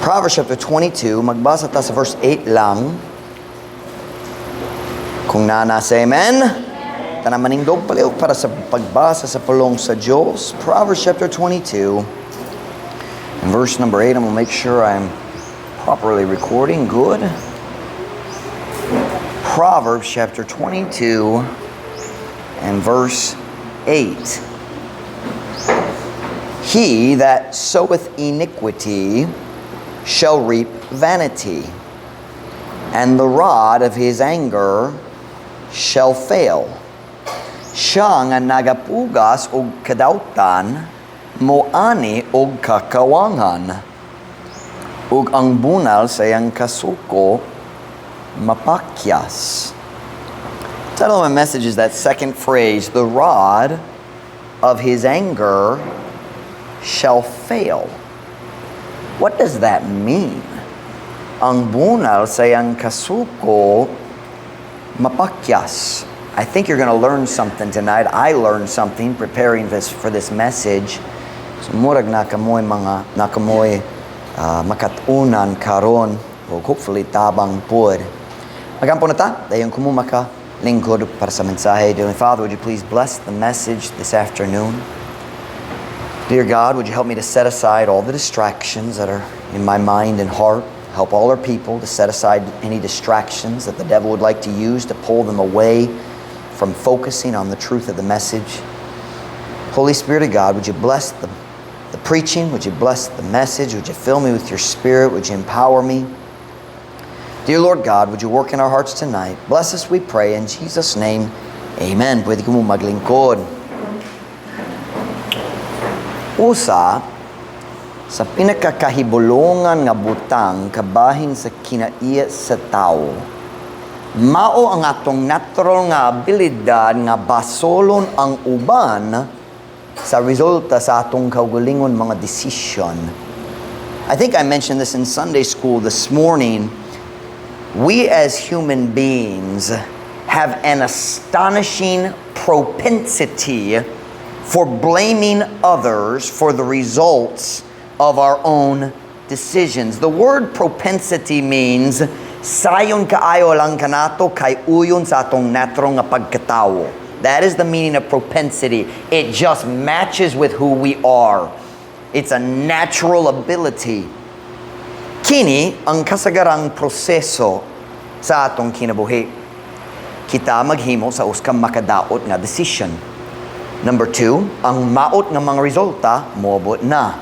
Proverbs chapter 22, magbasa ta sa verse 8 lang. Kung naa na, say amen. Tanan manindog palihog para sa pagbasa sa pulong sa Diyos. Proverbs chapter 22 and verse number 8. I'm going to make sure I'm properly recording. Good. Proverbs chapter 22 and verse 8. He that soweth iniquity shall reap vanity, and the rod of his anger shall fail. Siya nga nagapugas og kadautan, moani og kakawangan, ug ang bunal sa iyang kasuko mapakyas. Title of my message is that second phrase, "The rod of his anger shall fail." What does that mean? Ang bunal sa iyang kasuko mapakyas. I think you're going to learn something tonight. I learned something preparing this for this message. So murag naa kamoy mga naa kamoy makat-unan karon o hopefully tabang pod. Magampo na ta, dayon kumo makalingkod para sa mensahe. Dear Father, would you please bless the message this afternoon? Dear God, would you help me to set aside all the distractions that are in my mind and heart? Help all our people to set aside any distractions that the devil would like to use to pull them away from focusing on the truth of the message. Holy Spirit of God, would you bless the preaching? Would you bless the message? Would you fill me with your Spirit? Would you empower me? Dear Lord God, would you work in our hearts tonight? Bless us, we pray, in Jesus' name. Amen. Pwede kamo maglingkod. Usa sa pinakakahibulongan nga butang kabahin sa kinaiya sa tao, mao ang atong natural nga abilidad nga basolon ang uban sa resulta sa atong kaugalingon mga desisyon. I think I mentioned this in Sunday school this morning. We as human beings have an astonishing propensity for blaming others for the results of our own decisions. The word "propensity" means sayon kaayo lang kanato kay uyon sa atong natural nga pagkatawo. That is the meaning of propensity. It just matches with who we are. It's a natural ability. Kini ang kasagarang proseso sa atong kinabuhi. Kita maghimo sa usa ka makadaot nga decision. Number two, ang maot nga mga resulta moabot na.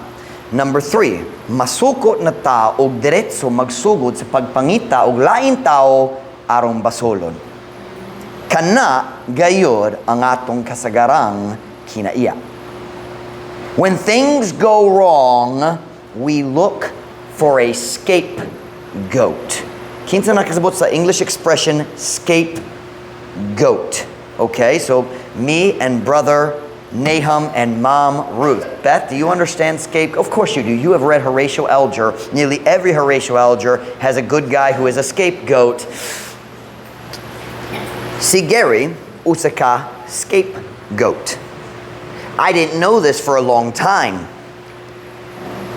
Number three, masukot na ta og diretso magsugod sa pagpangita og lain tao aron basolon. Kana gayod ang atong kasagarang kinaiya. When things go wrong, we look for a scapegoat. Kinsa nakasabot sa English expression "scapegoat"? Okay, so me and brother Nahum and mom Ruth. Beth, do you understand scapegoat? Of course you do. You have read Horatio Alger. Nearly every Horatio Alger has a good guy who is a scapegoat. Si Gary, usa ka scapegoat. I didn't know this for a long time.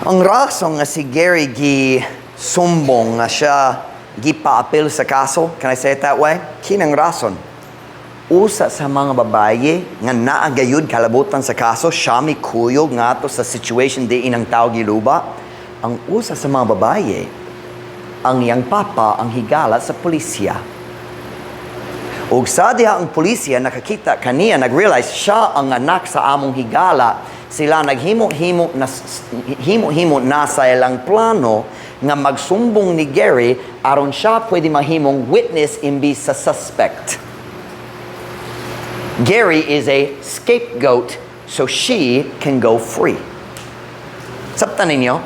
Ang rason nga si Gary gi sumbong nga siya gipaapil sa kaso, can I say it that way? Kinang rason. Usa sa mga babaye nga naa gayud kalabutan sa kaso, siya mi kuyog ngadto sa situation diin ang tao giluba. Ang usa sa mga babaye, ang iyang papa ang higala sa pulisya. Ug sa diha ang pulisya nakakita kaniya, nag-realize siya ang anak sa among higala. Sila naghimo-himo na himo-himo na sa ilang plano nga magsumbong ni Gary aron siya pwede mahimong witness imbis sa suspect. Gary is a scapegoat so she can go free. Sabtan ninyo?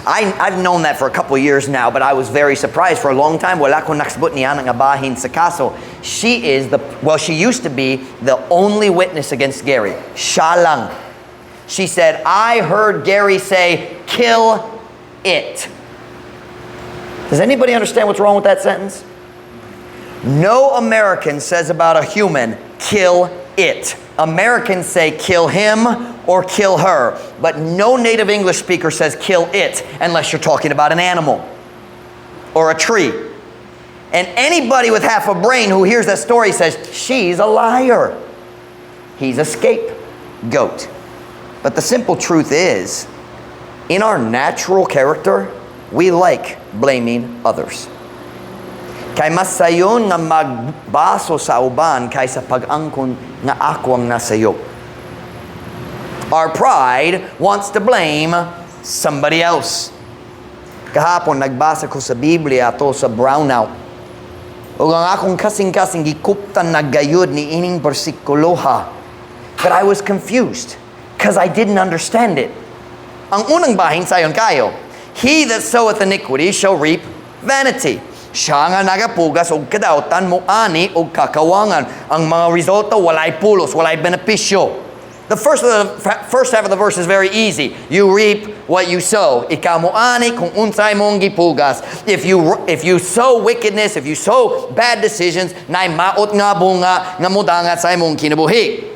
I've known that for a couple years now, but I was very surprised. For a long time, wala ko nakasabot niya nga bahin sa kaso. She is the, well, she used to be the only witness against Gary. Siya lang. She said, "I heard Gary say, 'Kill it.'" Does anybody understand what's wrong with that sentence? No American says about a human, "Kill it," unless they're killing it. Americans say "kill him" or "kill her," but no native English speaker says "kill it" unless you're talking about an animal or a tree. And anybody with half a brain who hears that story says, "She's a liar. He's a scapegoat." But the simple truth is, in our natural character, we like blaming others. Kay mas sayon nga magbaso sa uban kaysa pag-angkon nga ako ang nasayop. Our pride wants to blame somebody else. Kahapon, nagbasa ko sa Biblia ato sa brownout. Ug ang akong kasing-kasing gikuptan na gayud ni ining bersikuloha. But I was confused because I didn't understand it. Ang unang bahin, sayon kaayo. "He that soweth iniquity shall reap vanity." Siya nga nagapugas og kadautan moani og kakawangan. Ang mga resulta, walay pulos, walay benepisyo. The first half of the verse is very easy. You reap what you sow. Ikaw moani kung unsay mong gipugas. If you sow wickedness, if you sow bad decisions, naay maot nga bunga nga mudangat sa imong kinabuhi.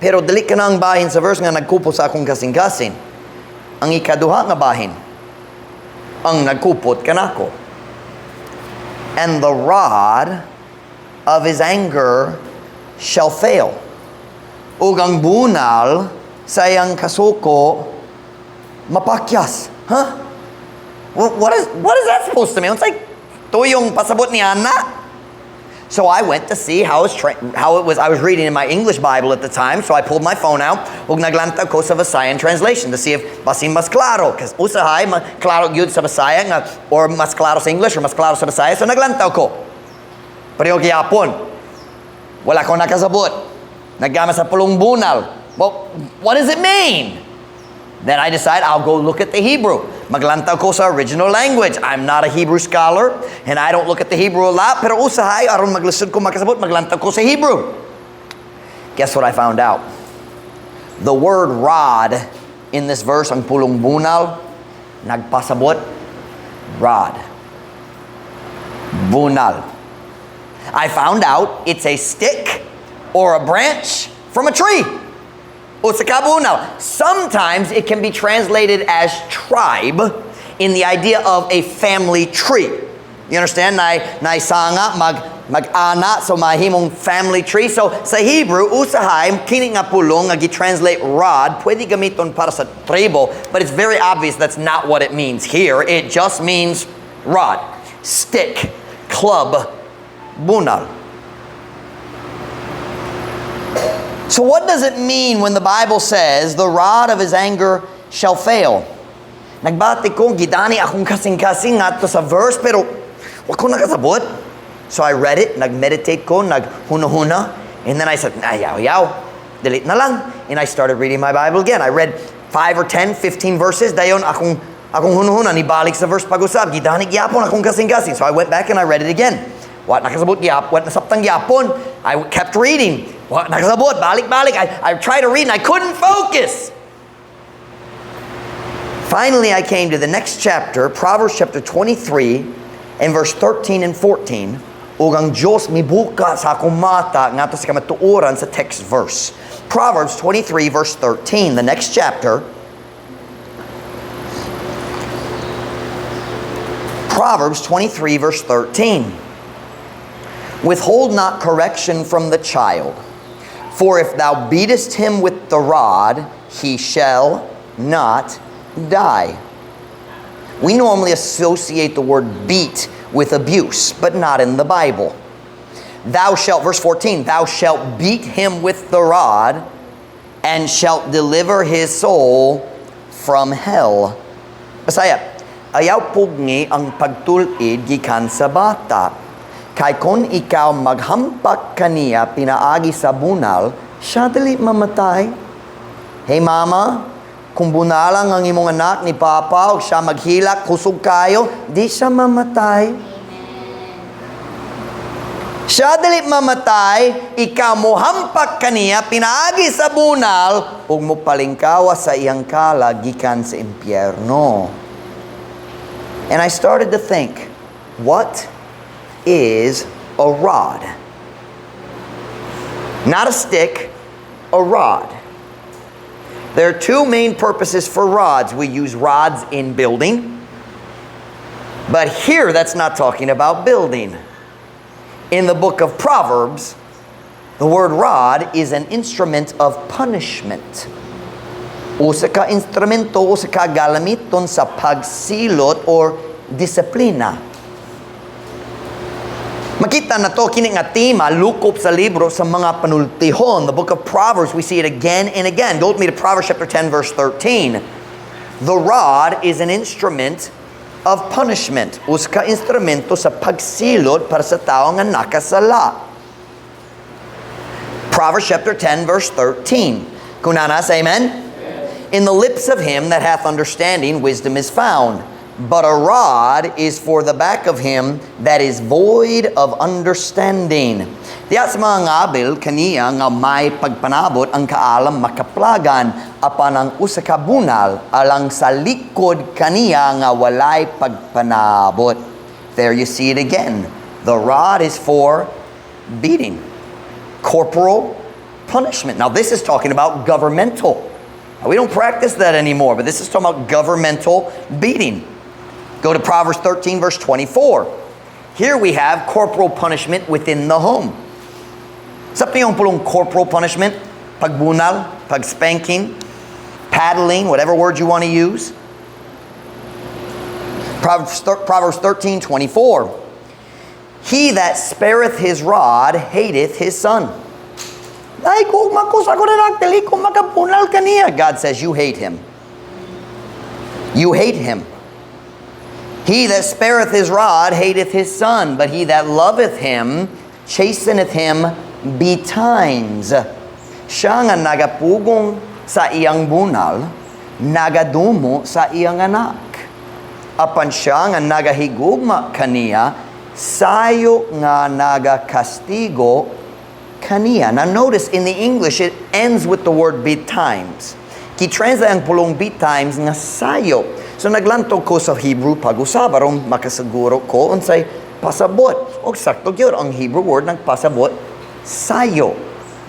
Pero dili kana ang bahin sa verse nga nagkupot sa akong kasing-kasing. Ang ikaduha nga bahin, ang nagkupot kanako. "And the rod of his anger shall fail." Ug ang bunal sa iyang kasuko mapakyas. Huh? What is that supposed to mean? It's like tuyong pasabot ni ana. So I went to see how it was. I was reading in my English Bible at the time, so I pulled my phone out ug naglantaw ko sa Visayan translation to see if basin mas klaro. Because usahay, klaro gyud sa Bisaya nga, or mas klaro sa English or mas klaro sa Bisaya. So naglantaw ko. Pareho gihapon. Wala ko nakasabot. Naggamit sa pulong bunal. Well, what does it mean? Then I decide I'll go look at the Hebrew. Maglantaw ko sa original language. I'm not a Hebrew scholar, and I don't look at the Hebrew a lot, pero usahay, aron maglisod ko makasabot, maglantaw ko sa Hebrew. Guess what I found out? The word "rod" in this verse, ang pulong bunal, nagpasabot, rod. Bunal. I found out it's a stick or a branch from a tree. Usa ka bunal. Sometimes it can be translated as tribe in the idea of a family tree. You understand? Naay sanga, mag-ana, so mahimong family tree. So sa Hebrew, usahay, kini nga pulong nga gi-translate rod, pwede gamiton para sa tribo, but it's very obvious that's not what it means here. It just means rod, stick, club, bunal. So what does it mean when the Bible says the rod of his anger shall fail? Nagbati ko, gidani akong kasing-kasing ngadto sa verse, pero wa ko nakasabot. So I read it, nag-meditate ko, naghuna-huna, and then I said, "Ayaw, yaw, delete na lang." And I started reading my Bible again. I read 5 or 10, 15 verses, dayon akong hunahuna, nibalik sa verse pag-usab, gidani gyapon akong kasing-kasing. So I went back and I read it again. Wa nakasabot gyap, wa nasabtan gyapon. I kept reading. Wa nakasabot, balik balik. I tried to read and I couldn't focus. Finally, I came to the next chapter, Proverbs chapter 23, and verse 13 and 14. Ug ang Diyos mibuka sa akong mata ngadto sa kamatuoran sa text verse. Proverbs 23 verse 13, the next chapter. Proverbs 23 verse 13. "Withhold not correction from the child, for if thou beatest him with the rod, he shall not die." We normally associate the word "beat" with abuse, but not in the Bible. Thou shalt, verse 14, "thou shalt beat him with the rod and shalt deliver his soul from hell." Bisaya, ayaw pugngi ang pagtul-id gikan sa bata. Kay kung ikaw maghampak kaniya pinaagi sa bunal, siya dili mamatay. Hey mama, kung bunalan ang imong anak ni papa o siya maghilak, kusog kayo, di siya mamatay. Siya dili mamatay, ikaw mohampak kaniya pinaagi sa bunal ug mopalingkawa sa iyang kalag gikan sa impyerno. And I started to think, what is a rod? Not a stick, A rod. There are two main purposes for rods. We use rods in building. But here, that's not talking about building. In the book of Proverbs, the word "rod" is an instrument of punishment. Usa ka instrumento, usa ka galamiton sa pagsilot or disiplina. Makita nato kini nga tema lukop sa libro sa mga panultihon. The book of Proverbs, we see it again and again. Go with me to Proverbs chapter 10 verse 13. The rod is an instrument of punishment. Usa ka instrumento sa pagsilot para sa tao nga nakasala. Proverbs chapter 10 verse 13. Kung naa na, say amen. "In the lips of him that hath understanding, wisdom is found. But a rod is for the back of him that is void of understanding." Diya sa mga ngabil, kaniya nga may pagpanabot ang kaalam makaplagan, apan ang usa ka bunal alang sa likod kaniya nga walay pagpanabot. There you see it again. The rod is for beating. Corporal punishment. Now, this is talking about governmental. We don't practice that anymore, but this is talking about governmental beating. Go to Proverbs 13, verse 24. Here we have corporal punishment within the home. Sa yung pulong corporal punishment, pagbunal, pag-spanking, paddling, whatever word you want to use. Proverbs 13, 24. "He that spareth his rod hateth his son." Nahigugma ko sa akong anak, dili ko makabunal kaniya. God says you hate him. You hate him. "He that spareth his rod hateth his son, but he that loveth him chasteneth him betimes." Siya nga nagapugong sa iyang bunal, nagadumo sa iyang anak. Apan siya nga nagahigugma kaniya, sayo nga nagakastigo kaniya. Now notice in the English, it ends with the word "betimes." Gi-translate ang pulong "betimes" nga "sayo." So naglantaw ko sa Hebrew pag-usab aron makasiguro ko unsay pasabot. Og sakto gyud, ang Hebrew word ng pasabot "sayo."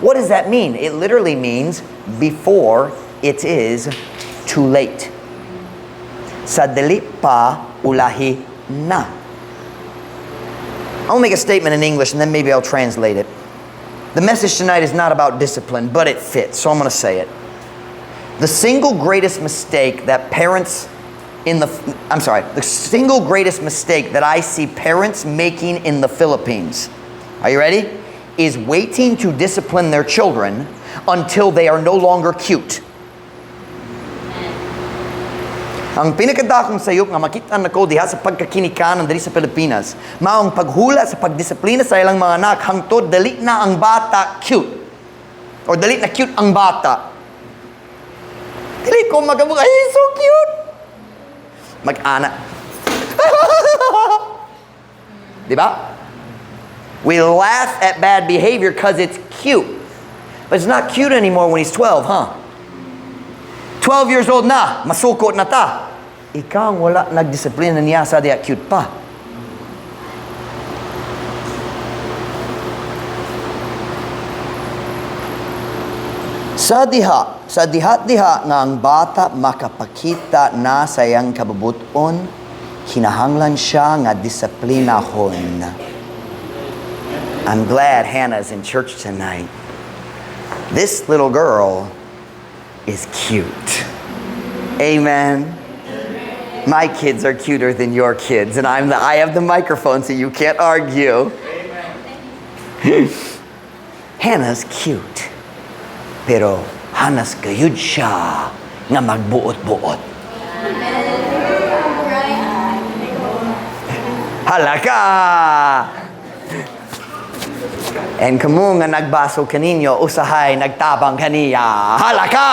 What does that mean? It literally means before it is too late. Sa dili pa ulahi na. I'll make a statement in English and then maybe I'll translate it. The message tonight is not about discipline, but it fits, so I'm going to say it. The single greatest mistake that parents in the, I'm sorry, the single greatest mistake that I see parents making in the Philippines, are you ready? Is waiting to discipline their children until they are no longer cute. Ang pinakadakong sayop nga makita nako diha sa pagkakinikanan diri sa Pilipinas, maong paghula sa pagdisiplina sa ilang mga anak hangtod dali na ang bata cute. Or dali na cute ang bata. Dili ko magabuka, "Ay, so cute." Mag-ana. Di ba? We laugh at bad behavior because it's cute. But it's not cute anymore when he's 12, huh? 12 years old na, masukot na ta. Ikaw ang wala nagdisiplina niya sa diya cute pa. Sa diha-diha nga ang bata makapakita na sa iyang kabubuton, kinahanglan siya nga disiplinahon. I'm glad Hannah's in church tonight. This little girl is cute. Amen. My kids are cuter than your kids, and I have the microphone, so you can't argue. Hannah's cute. Pero hanas gayud siya nga magbuot-buot. Halaka! And kamo nga nagbaso kaninyo, usahay nagtabang kaniya. Halaka!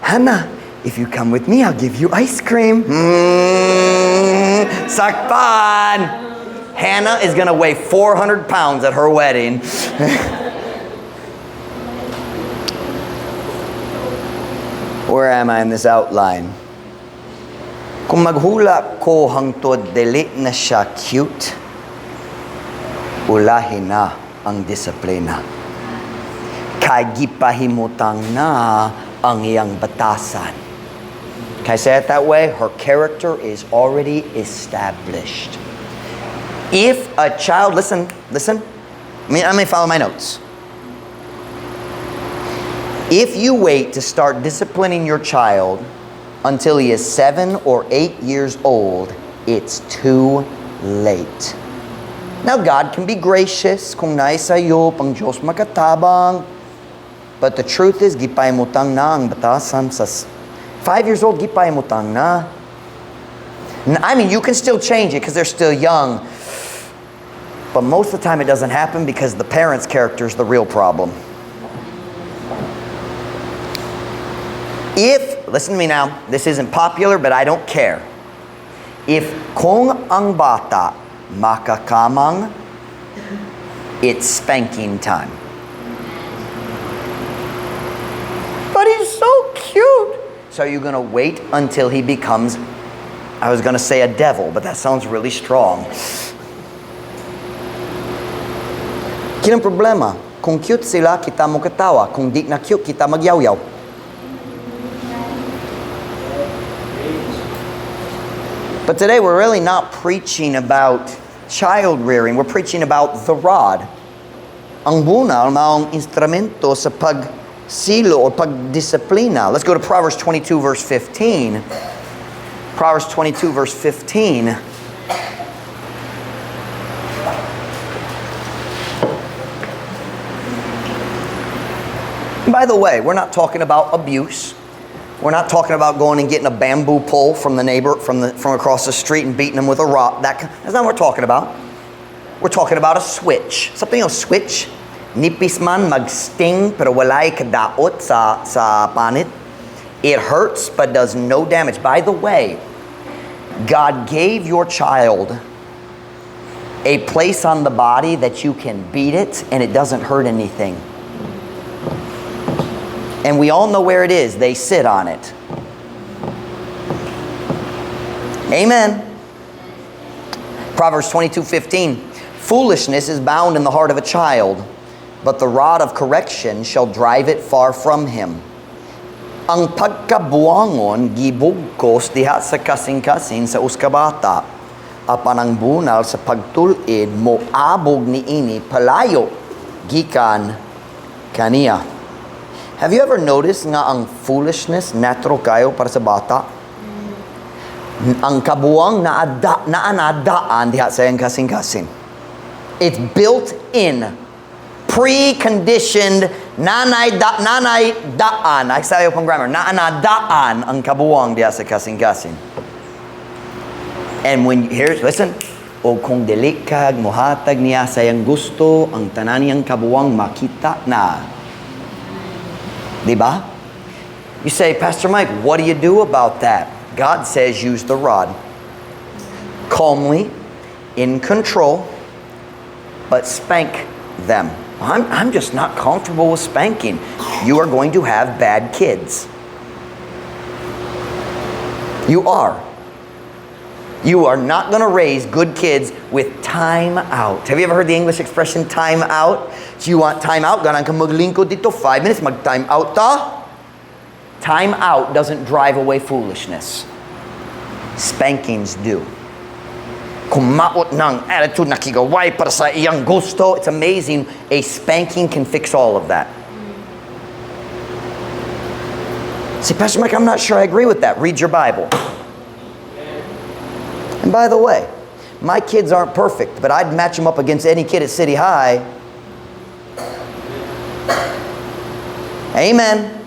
"Hannah, if you come with me, I'll give you ice cream." Sakpan! Hannah is gonna weigh 400 pounds at her wedding. Where am I in this outline? Kung maghula ko hangtod dili na siya cute, Ulahin na ang disiplina. Kay gipahimutang na ang iyang batasan. Can I say it that way? Her character is already established. If a child, listen, listen, let me follow my notes. If you wait to start disciplining your child until he is 7 or 8 years old, it's too late. Now, God can be gracious kung naay sayop, ang Diyos makatabang. But the truth is, gipahimutang na ang batasan sa 5 years old, gipahimutang na. I mean, you can still change it because they're still young. But most of the time it doesn't happen because the parent's character is the real problem. If, listen to me now, this isn't popular, but I don't care. If kung ang bata makakamang, it's spanking time. But he's so cute. So are you going to wait until he becomes, I was going to say a devil, but that sounds really strong. Kinang problema, kung cute sila, kita mo katawa. Kung di na cute, kita magyaw-yaw. But today we're really not preaching about child rearing. We're preaching about the rod. Ang bunal maong instrumento sa pagsilo or pagdisiplina. Let's go to Proverbs 22 verse 15. Proverbs 22 verse 15. By the way, we're not talking about abuse. We're not talking about going and getting a bamboo pole from the neighbor from across the street and beating them with a rock. That's not what we're talking about. We're talking about a switch. Something else, switch. Nipis man mag-sting pero walay kadaot sa panit. It hurts but does no damage. By the way, God gave your child a place on the body that you can beat it and it doesn't hurt anything. And we all know where it is. They sit on it. Amen. Proverbs 22:15. Foolishness is bound in the heart of a child, but the rod of correction shall drive it far from him. Ang pagkabuangon gibugkos diha sa kasing-kasing sa uskabata. Apan ang bunal sa pagtul-id moabog niini palayo gikan kaniya. Have you ever noticed nga ang foolishness natural kayo para sa bata? Ang kabuang naanadaan diha sa iyang kasing-kasing. It's built in. Preconditioned, nanay, da, nanay daan. Ay, sayo pang grammar. Naanadaan ang kabuang diha sa kasing-kasing. And when, here's, listen, o kung dili kag mohatag niya sa iyang gusto, ang tanan niyang kabuang makita na. Diba? You say, "Pastor Mike, what do you do about that?" God says use the rod. Calmly, in control, but spank them. I'm just not comfortable with spanking. You are going to have bad kids. You are. You are not going to raise good kids with time out. Have you ever heard the English expression "time out"? So you want time out? Ganahan ka maglingkod dito, 5 minutes, mag-time out ta. Time out doesn't drive away foolishness. Spankings do. Kung maot ng attitude na kigaway para sa iyang gusto, it's amazing. A spanking can fix all of that. See, "Pastor Mike, I'm not sure I agree with that." Read your Bible. And by the way, my kids aren't perfect, but I'd match them up against any kid at City High. Amen.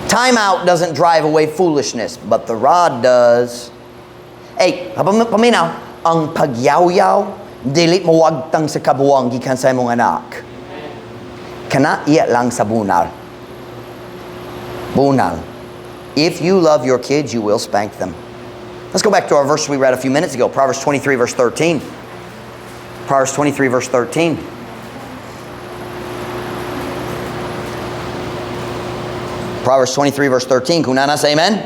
Time out doesn't drive away foolishness, but the rod does. Hey, paminaw, ang pagyaw-yaw, dili mo wagtang sa kabuang gikan sa imong anak. Kana iya lang sa bunal. Bunal. If you love your kids, you will spank them. Let's go back to our verse we read a few minutes ago, Proverbs 23, verse 13. Proverbs 23, verse 13. Proverbs 23, verse 13. Kung naa na, say amen.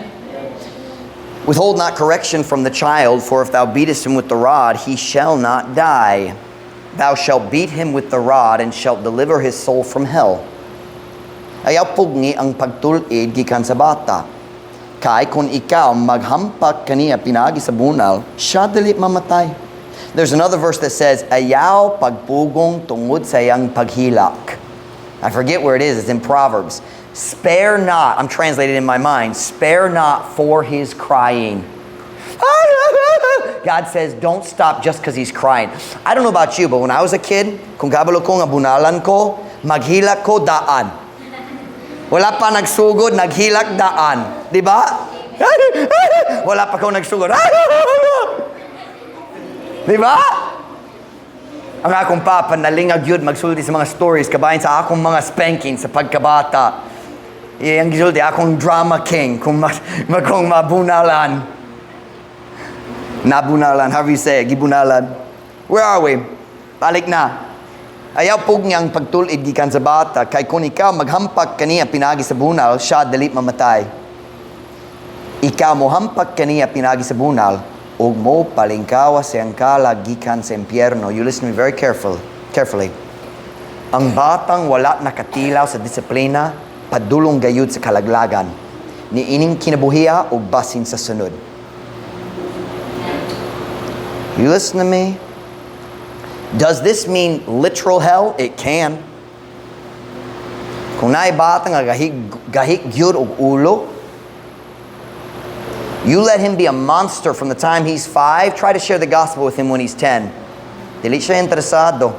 Withhold not correction from the child, for if thou beatest him with the rod, he shall not die. Thou shalt beat him with the rod and shalt deliver his soul from hell. Ayaw pugngi ang pagtul-id gikan sa bata. Kay kung ikaw maghampak kaniya pinaagi sa bunal, siya dili mamatay. There's another verse that says, "Ayaw pagpugong tungod sa iyang paghilak." I forget where it is. It's in Proverbs. Spare not, I'm translated in my mind, spare not for his crying. God says, don't stop just because he's crying. I don't know about you, but when I was a kid, kung kabalo ko nga bunalan ko, maghilak ko daan. Wala pa nagsugod, naghilak daan. Di ba? Wala pa ko nagsugod. Di ba? Ang akong papa, nalingag yun magsulti sa mga stories, kabahin sa akong mga spanking sa pagkabata. Iyang gisulti, akong drama king, kung mabunalan. Nabunalan, however you say it, gibunalan. Where are we? Balik na. Ayaw pugong ang pagtul-id gikan sa bata, kay kung ikaw maghampak kaniya pinaagi sa bunal, siya dili mamatay. Ikaw mohampak kaniya pinaagi sa bunal, ug mo palingkawa siyang kalag gikan sa impyerno. You listen to me very carefully. Ang batang wala nakatilaw sa disiplina, padulong gayud sa kalaglagan. Niining kinabuhia ug basin sa sunod. You listen to me? Does this mean literal hell? It can. Kung naay bata nga gahig, gahig gyud og ulo, you let him be a monster from the time he's 5, try to share the gospel with him when he's 10. Dili siya interesado.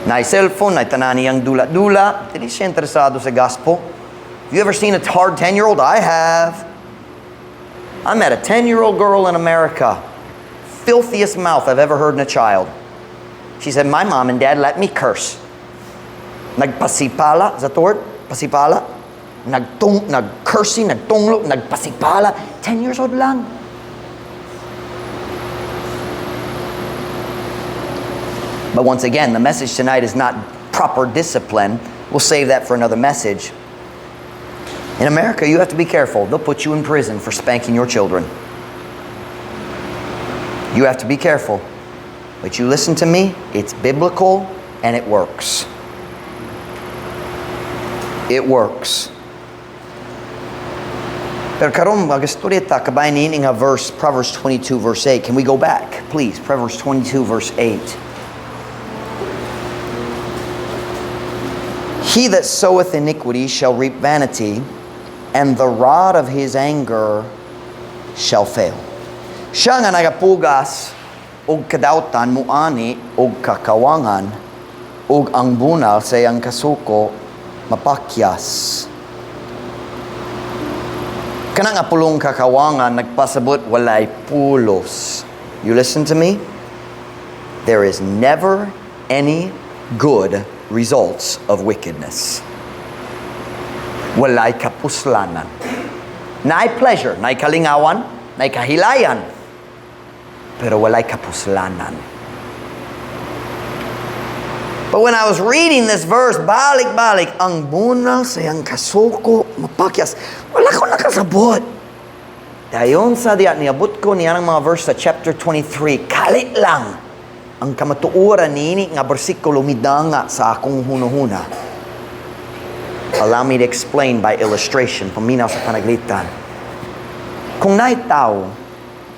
Naay cellphone, naay tanan niyang dula-dula, dili siya interesado sa gospel. Have you ever seen a hard 10-year-old? I have. I met a 10-year-old girl in America. Filthiest mouth I've ever heard in a child. She said, "My mom and dad let me curse." Nagpasipala, sa tort, pasipala. Nagtung, nag-cursing, nagtunglo, nagpasipala. 10 years old lang. But once again, the message tonight is not proper discipline. We'll save that for another message. In America, you have to be careful. They'll put you in prison for spanking your children. You have to be careful. But you listen to me, it's biblical and it works. It works. Pero karon magastorya ta kabahin niini nga verse, Proverbs 22 verse 8. Can we go back, please? Proverbs 22 verse 8. He that soweth iniquity shall reap vanity, and the rod of his anger shall fail. Siya nga nagapugas og kadautan muani og kakawangan ug ang bunal sa iyang kasuko mapakyas. Kana nga pulong kakawangan nagpasabot walay pulos. You listen to me? There is never any good results of wickedness. Walay kapuslanan. Naay pleasure, naay kalingawan, naay kahilayan, pero walay kapuslanan. But when I was reading this verse, balik-balik, ang bunal sa iyang kasuko, mapakyas. Wala ko nakasabot. Dayon sa diya, niabot ko niya ng mga verse sa chapter 23, kalit lang ang kamatuoran niini nga bersikulo midanga sa akong hunuhuna. Allow me to explain by illustration, paminaw sa panaglitan. Kung naay tao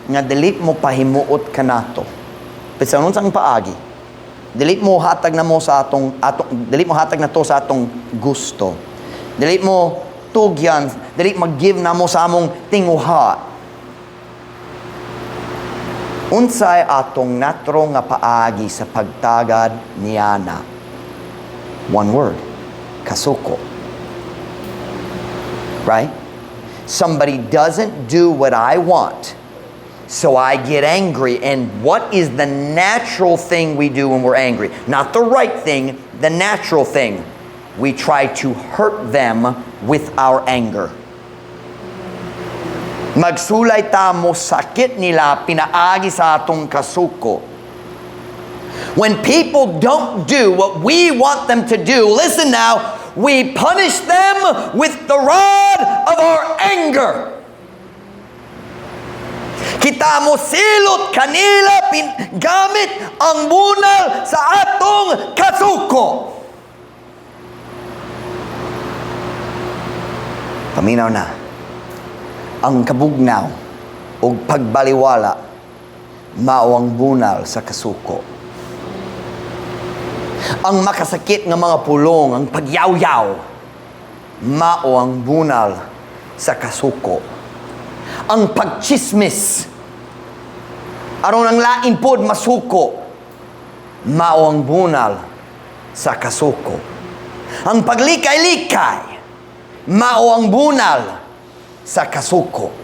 nga dili mo pahimuot kanato, bisan unsang paagi, dili mo hatag na mo sa atong, atong dili mo hatag na to sa atong gusto. Dili mo tugyan, dili mag-give na mo sa among tinguha. Unsay atong natural nga paagi sa pagtagad niana? One word, kasuko. Right? Somebody doesn't do what I want, so I get angry. And what is the natural thing we do when we're angry? Not the right thing, the natural thing. We try to hurt them with our anger. Magsulay ta mo sakit nila pinaagi sa atong kasuko. When people don't do what we want them to do, listen now, we punish them with the rod of our anger. Kita mo silot kanila gamit ang bunal sa atong kasuko. Paminaw na. Ang kabugnaw ug pagbaliwala mao ang bunal sa kasuko. Ang makasakit nga mga pulong, ang pagyawyaw, mao ang bunal sa kasuko. Ang pagchismis, aron ang lain pod masuko, mao ang bunal sa kasuko. Ang paglikay-likay, mao ang bunal sa kasuko.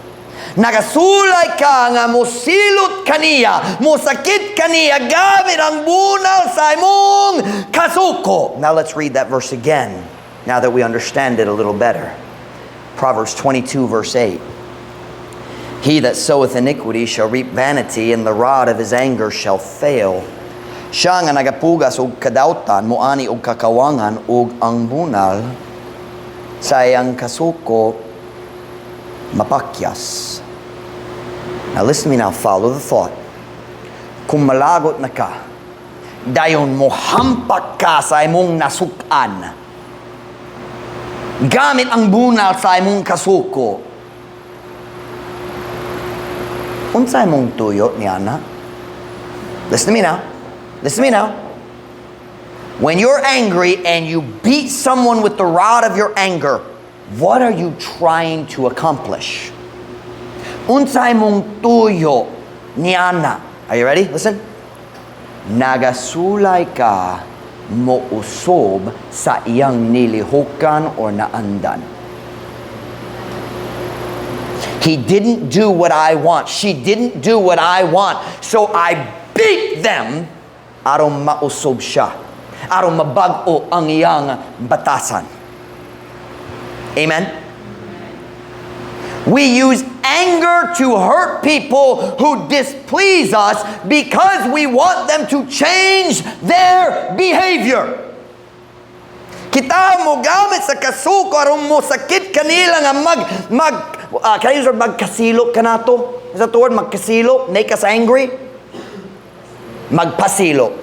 Nagasulay ka nga mosilot kaniya, mosakit kaniya, gamit ang bunal sa imong kasuko. Now let's read that verse again, now that we understand it a little better. Proverbs 22 verse 8. He that soweth iniquity shall reap vanity, and the rod of his anger shall fail. Siya nga nagapugas og kadawtan, moani og kakawangan, ug ang bunal sa iyang kasuko mapakyas. Now listen to me now, follow the thought. Kung malagot na ka, dayon mo hampak ka sa imong nasukan, gamit ang bunal sa imong kasuko, unsa imong tuyo niana? Listen to me now. Listen to me now. When you're angry and you beat someone with the rod of your anger, what are you trying to accomplish? Unsa imong tuyo niana? Are you ready? Listen. Nagasulay ka mo usob sa iyang nilihukan or naandan. He didn't do what I want. She didn't do what I want. So I beat them aron mausob siya, aron mabag-o ang iyang batasan. Amen? We use anger to hurt people who displease us because we want them to change their behavior. Kita mo gamit sa kasuko aron mo sakit kanila nga mag mag can I use the word magkasilo kanato? Is that the word, magkasilo? Make us angry? Magpasilo.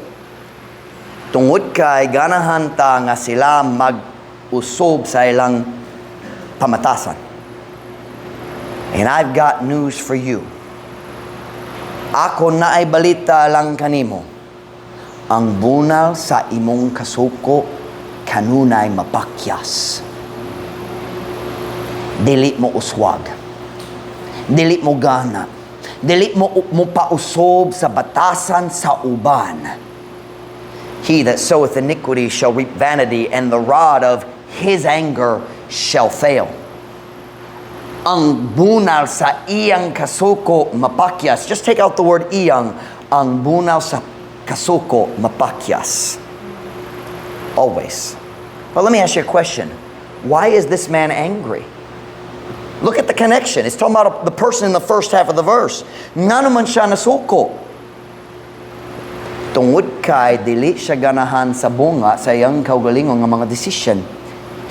Tungod kay ganahan ta nga sila mag-usob sa ilang pamatasan. And I've got news for you. Ako naay balita lang kanimo. Ang bunal sa imong kasuko kanunay mapakyas. Dili mo uswag. Dili mo gana. Dili mo mo pausob sa batasan sa uban. He that soweth iniquity shall reap vanity, and the rod of his anger shall fail. Ang bunal sa iyang kasuko mapakyas. Just take out the word "iyang." Ang bunal sa kasuko mapakyas. Always. But let me ask you a question. Why is this man angry? Look at the connection. It's talking about the person in the first half of the verse. Ngano man siya nasuko? Tungod kay dili siya ganahan sa bunga sa iyang kaugalingon nga mga decision.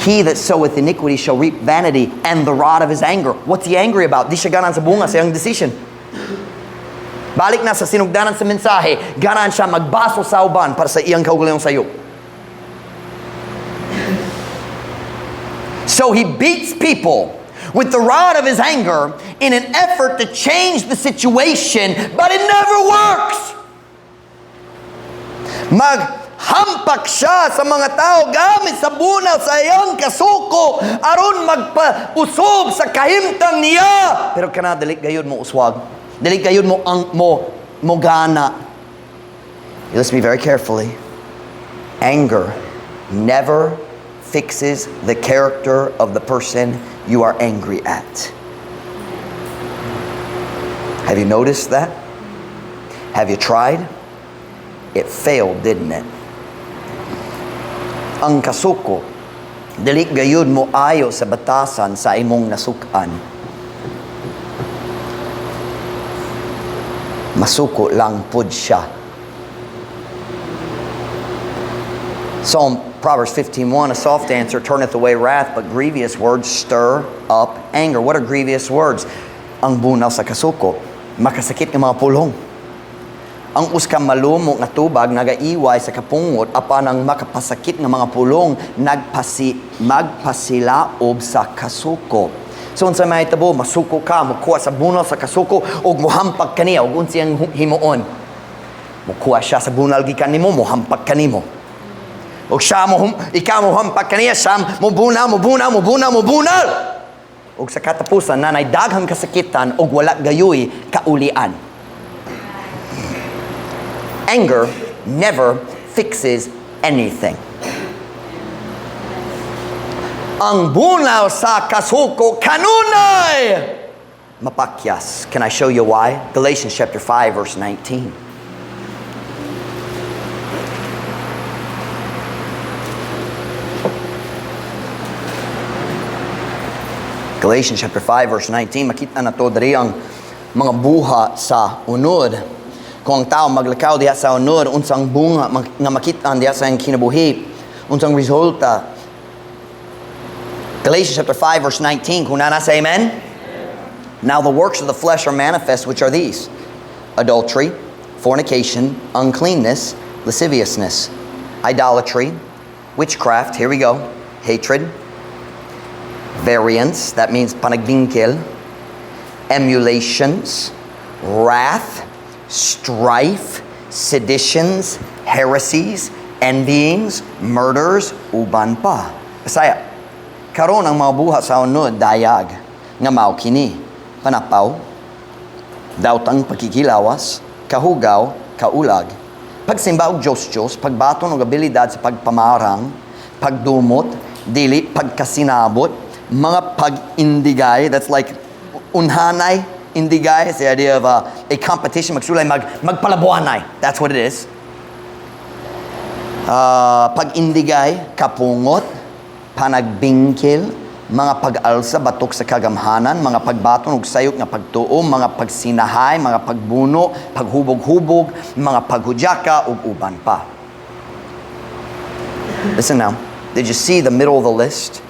He that soweth iniquity shall reap vanity and the rod of his anger. What's he angry about? Di siya ganahan sa bunga sa iyang decision. Balik na sa sinugdanan sa mensahe, ganahan siya magbaso sa uban para sa iyang kaugalingong sayop. So he beats people with the rod of his anger in an effort to change the situation, but it never works. Maghampak siya sa mga tao gamit sa bunal sa iyang kasuko aron magpausob sa kahimtang niya. Pero kana dili gayud mo uswag. Dili gayud mo ang mo mo gana. You listen to me very carefully. Anger never fixes the character of the person you are angry at. Have you noticed that? Have you tried? It failed, didn't it? Ang kasuko, dili gayud mo ayo sa batasan sa imong nasukan. Masuko lang pud siya. Proverbs 15:1, a soft answer turneth away wrath, but grievous words stir up anger. What are grievous words? Ang bunal sa kasuko. Makasakit nga mga pulong. Ang usa ka malumo nga tubag nagaiway sa kapungot, apan ang makapasakit nga mga pulong magpasilaob sa kasuko. So unsa may tabo, masuko ka, mukuha sa bunal sa kasuko ug mohampag kaniya. Ug unsa iyang himuon? Mukuha siya sa bunal gikan nimo, mohampag kanimo. Ug siya mo, ikaw mohampag kaniya, siya mobunal, mobunal, mobunal, mobunal. Ug sa katapusan, nanay daghang kasakitan ug wala gayoy kaulian. Anger never fixes anything. Ang bunal sa kasuko kanunay mapakyas. Can I show you why? Galatians chapter 5 verse 19. Galatians chapter 5 verse 19, makita na to diri ang mga buha sa unod. Kung ang tao maglakaw diha sa unod, unsang bunga nga makita diha sa iyang kinabuhi, unsang resulta. Galatians chapter 5 verse 19, kung naa na, say amen. Now the works of the flesh are manifest, which are these: adultery, fornication, uncleanness, lasciviousness, idolatry, witchcraft, here we go, hatred, variance, that means panagbingkil, emulations, wrath, strife, seditions, heresies, envyings, murders, uban pa. Bisaya. Karon ang mga buhat sa unod dayag nga mao kini: panapaw, daotang pakikilawas, kahugaw, kaulag, pagsimba og Diyos-Diyos, pagbaton og abilidad sa pagpamarang, pagdumot, dili pagkasinabot, mga pag-indigay, that's like unhanay, indigay, it's the idea of a competition, magsulay, magpalabuanay, that's what it is. Pag-indigay, kapungot, panagbingkil, mga pag-alsa batok sa kagamhanan, mga pagbaton og sayop nga pagtuo, mga pagsinahay, mga pagbuno, paghubog-hubog, mga paghudyaka ug uban pa. Listen now. Did you see the middle of the list?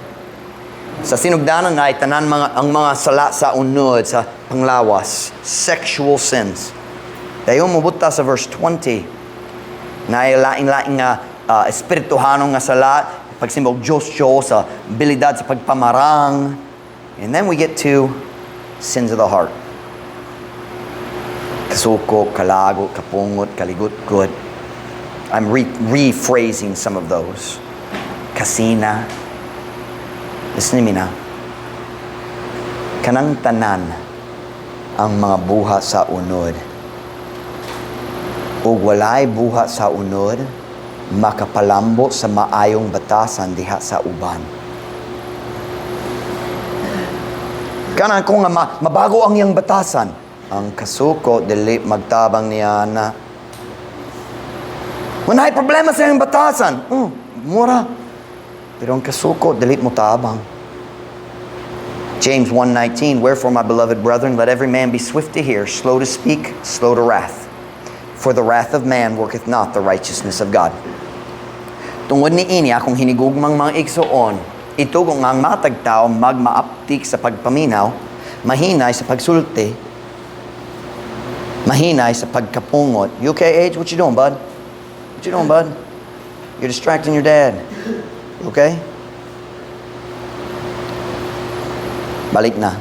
Sa sinugdanan na tanan ang mga sala sa unod, sa panglawas, sexual sins. Dayon mobuta sa verse 20, na lain-lain nga espirituhanon nga sala, pagsimba og Diyos Diyos, sa abilidad sa pagpamarang. And then we get to sins of the heart. Kasuko, kalago, kapungot, kaligutgot. I'm rephrasing some of those. Kasina. Listen to me now. Kanang tanan ang mga buhat sa unod. Ug walay buhat sa unod, makapalambo sa maayong batasan diha sa uban. Kanang kung nga mabago ang iyang batasan, ang kasuko dili magtabang niya na. Walay problema sa iyang batasan. Oh, mura. Pero ang kasuko dili mo tabang. James 1:19, wherefore, my beloved brethren, let every man be swift to hear, slow to speak, slow to wrath. For the wrath of man worketh not the righteousness of God. Tungod ni ini, akong hinigugmang mga igsoon, itugo nga ang matag tao magmaaptik sa pagpaminaw, mahinay sa pagsulti, mahinay sa pagkapungot. You okay, Age? What you doing, bud? What you doing, bud? You're distracting your dad. You okay? Balik na.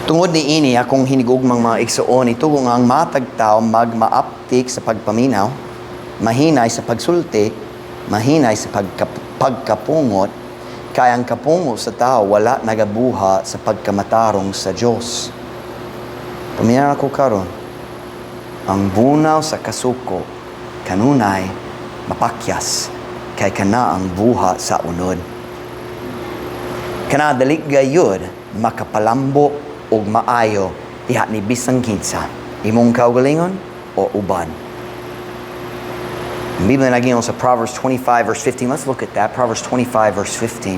Tungod ni ini, akong hinigugmang mga igsoon, itugo nga ang matag tao magmaaptik sa pagpaminaw, mahinay sa pagsulti, mahinay sa pagkapungot, kay ang kapungot sa tao wala nagabuha sa pagkamatarong sa Dios. Paminaw ako karon, ang bunaw sa kasuko kanunay mapakyas, kay kana ang buha sa unod. Kana dali gayud makapalambo og maayo diha ni bisang kinsa, imong kaugalingon o uban. Ang Biblia nagingon sa Proverbs 25 verse 15. Let's look at that. Proverbs 25 verse 15.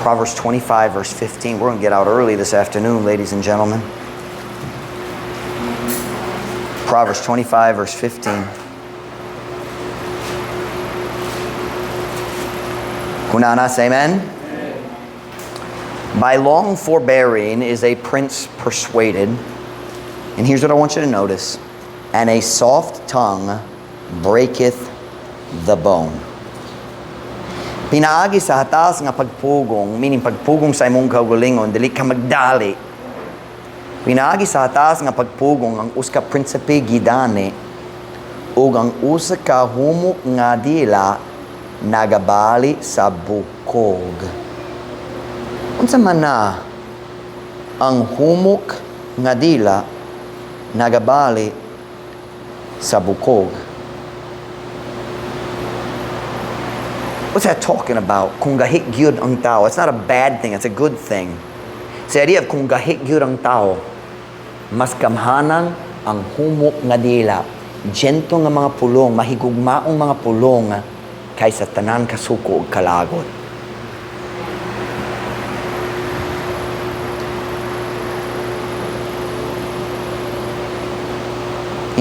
Proverbs 25 verse 15. We're going to get out early this afternoon, ladies and gentlemen. Proverbs 25 verse 15. Kung naa na, say amen. By long forbearing is a prince persuaded. And here's what I want you to notice. And a soft tongue breaketh the bone. Pinaagi sa hatas nga pagpugong, meaning pagpugong sa imong kaugalingon, dili ka magdali. Pinaagi sa hatas nga pagpugong ang usa ka prinsipe gidani ug ang usa ka humok nga dila nagabali sa bukog. Unsa man na ang humok nga dila nagabali sa bukog? What's that talking about? Kung gahik gyud ang tao. It's not a bad thing, it's a good thing. It's the idea of kung gahik gyud ang tao, mas gamhanan ang humok nga dila. Gentle nga mga pulong, mahigugmaong mga pulong kaysa tanan kasuko ug kalagot.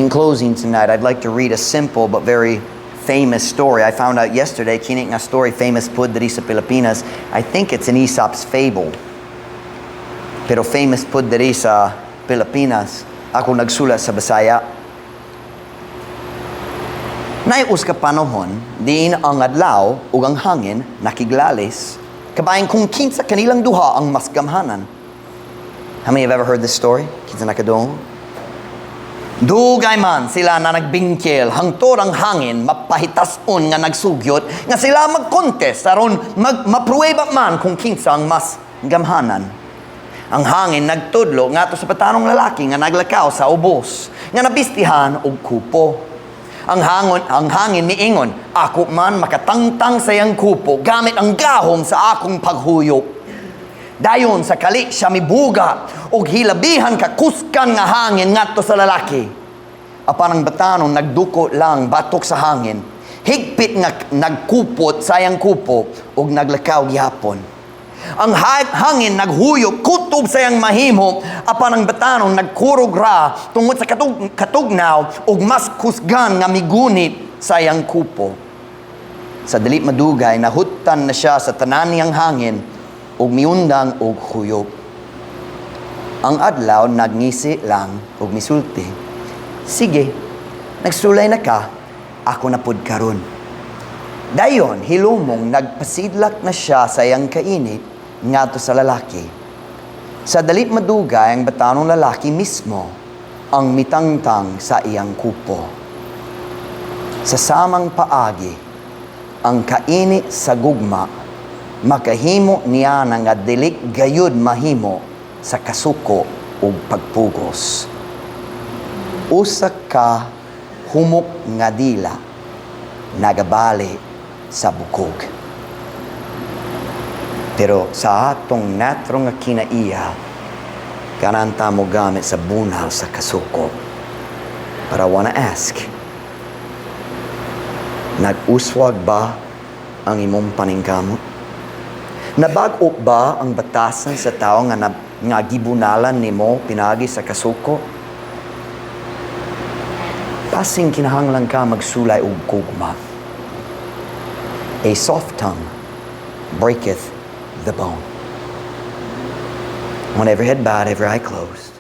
In closing tonight, I'd like to read a simple but very famous story. I found out yesterday, kini nga story famous pud diri sa Pilipinas. I think it's an Aesop's fable. Pero famous pud diri sa Pilipinas. Ako nagsulat sa Bisaya. Naay usa ka panahon, diin ang adlaw ug ang hangin nakiglalis. Kabahin kung kinsa kanilang duha ang mas gamhanan. How many have ever heard this story? Kinsa nakadungog? Dugay man sila na nagbingkil, hangtod ang hangin mapahitason nga nagsugyot, nga sila magkontest aron mapruweba man kung kinsa ang mas gamhanan. Ang hangin nagtudlo ngadto sa batanong lalaki nga naglakaw sa ubos, nga nabistihan og kupo. Ang hangin miingon, "Ako man makatangtang sa iyang kupo gamit ang gahom sa akong paghuyop." Dayon sa kali siya mibuga og hilabihan kakusgan nga hangin ngadto sa lalaki. Apan ang batanon nagduko lang batok sa hangin. Higpit nga nagkupot sa iyang kupo og naglakaw gihapon. Ang hangin naghuyop kutob sa iyang mahimo, apan ang batanon nagkurog ra tungod sa katugnaw ug mas kusgan nga migunit sa iyang kupo. Sa dili madugay, nahuttan na siya sa tanan niyang hangin ug miundang og huyop. Ang adlaw nagngisi lang ug misulti, "Sige, nagsulay na ka, ako na pud karon." Dayon, hilumong nagpasidlak na siya sa iyang kainit ngadto sa lalaki. Sa dali madugay, ang batanong lalaki mismo ang mitangtang sa iyang kupo. Sa samang paagi, ang kainit sa gugma makahimo niya na nga dili gayud mahimo sa kasuko ug pagpugos. Usa ka humok nga dila nagabali sa bukog. Pero sa atong natural nga kinaiya, ganahan ta mo gamit sa bunal sa kasuko. But I wanna ask, nag-uswag ba ang imong paningkamot? Nabag-o ba ang batasan sa tao nga gibunalan nimo pinaagi sa kasuko? Basing kinahanglan ka magsulay og gugma. A soft tongue breaketh the bone. When every head bowed, every eye closed.